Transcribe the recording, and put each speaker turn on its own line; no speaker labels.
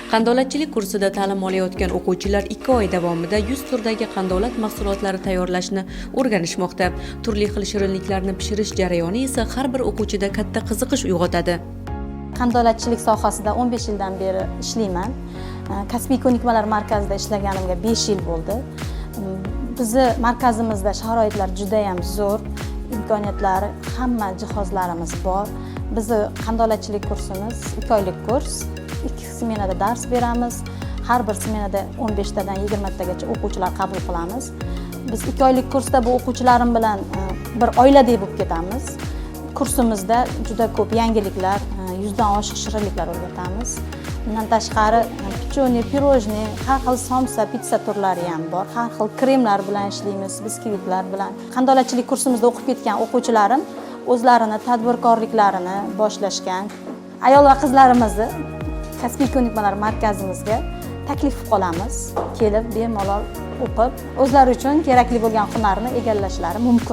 Qandolatchilik kursida ta'lim olayotgan o'quvchilar 2 oy davomida 100 turdagi qandolat mahsulotlari tayyorlashni o'rganishmoqda. Turli xil shirinliklarni pishirish jarayoni esa har bir o'quvchida katta qiziqish uyg'otadi.
Qandolatchilik sohasida 15 yildan beri ishlayman. Kasbiy ko'nikmalar markazida ishlaganimga 5 yil bo'ldi. Bizni markazimizda sharoitlar judayam zo'r, imkoniyatlari, hamma jihozlarimiz bor. Bizni qandolatchilik kursimiz 2 oylik kurs, ikki smenada dars beramiz. Har bir smenada 15 tadan 20 tagacha o'quvchilar qabul qilamiz. Biz 2 oylik kursda bu o'quvchilarim bilan bir oiladek bo'lib ketamiz. Kursimizda juda ko'p yangiliklar, 100 dan oshiq shirinliklar o'rgatamiz. Bundan tashqari, печенье, пирожный, har xil somsa, pitsa turlari ham bor. Har xil kremlar bilan ishlaymiz, biskvitlar bilan. Qandolatchilik kursimizda o'qib ketgan o'quvchilarim o'zlarini tadbirkorliklarini boshlashgan. Ayol va qizlarimizni kasbiy ko'nikmalar markazimizga taklif qilib qolamiz, kelib bemalol o'qib, o'zlari uchun kerakli bo'lgan hunarni egallashlari mumkin.